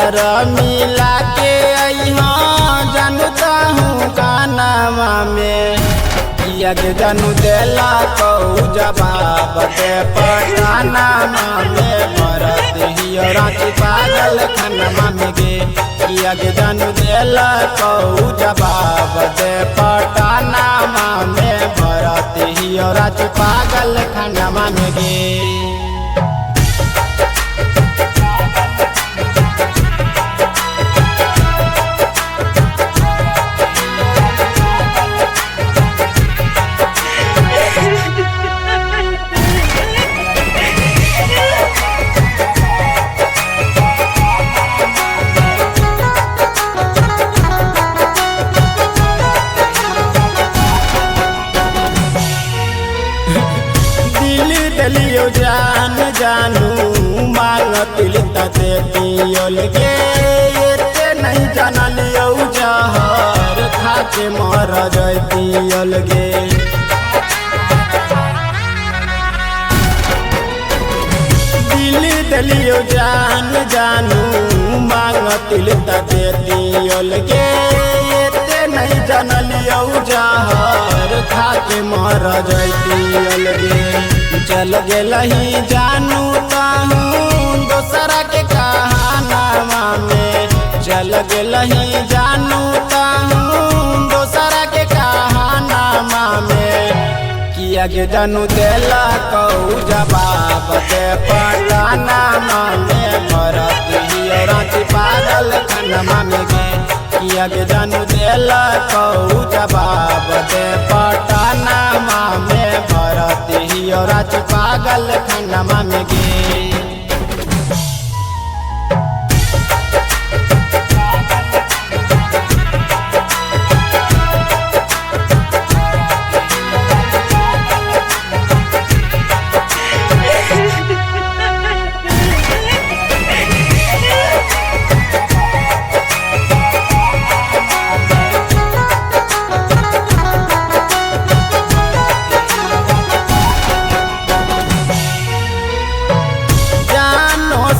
नजर मिला के अइहा जानता हूँ कानावा में। किया के जानू देला कहू जवाब दे पटाना में भरत हियो रांची पागल खानमा में गे। किया के जानू देला कहू जवाब दे पटाना में भरत हियो रांची पागल खानमा में गे। दिलियो जान जानू मांगतिल तते पियोल गे। एते नहीं जानलियो जहर खाके मर जैतियल गे। दिल दिलियो जान जानू मांगतिल तते पियोल गे। एते नहीं जानलियो जहर खाके मर जैतियल गे। चल गेलही जानू ताहू दोसरा के कहानावा में। चल गेलही जानू ताहू दोसरा के कहानावा में। किया के जानू देला कहू जवाब दे पटाना में भरत हियो रांची पागल खानमा में गे। किया के जानू देला कहू जवाब दे पटाना में भरत हियो रांची पागल खानमा में गे।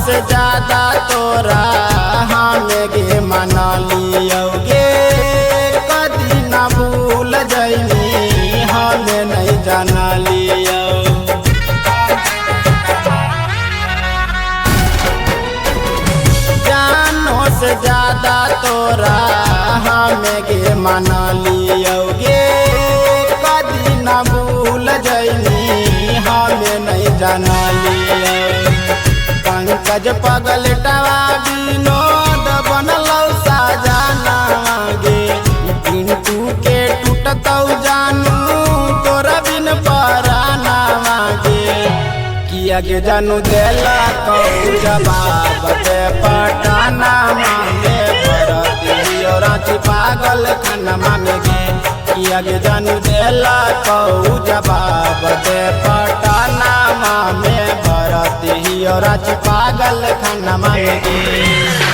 से ज्यादा तोरा हमें गे मना लियोगे। कदी ना भूल जैनी हमें नहीं जाना लियो। जानो से ज्यादा तोरा हमें गे मना लियोगे। कदी ना भूल जैनी हमें नहीं जाना लियो। पंकज पगल टवा विनोद बनलौ साजाना गे। पिंटू के टूटतौ जानू तोरा बिन पराना गे। किया के जानू देला कहू जवाब दे पटाना में भरत हियो रांची पागल खानमा में गे। किया के जानू देला कहू जवाब दे पटाना में भरत हियो रांची पागल खानमा में गे।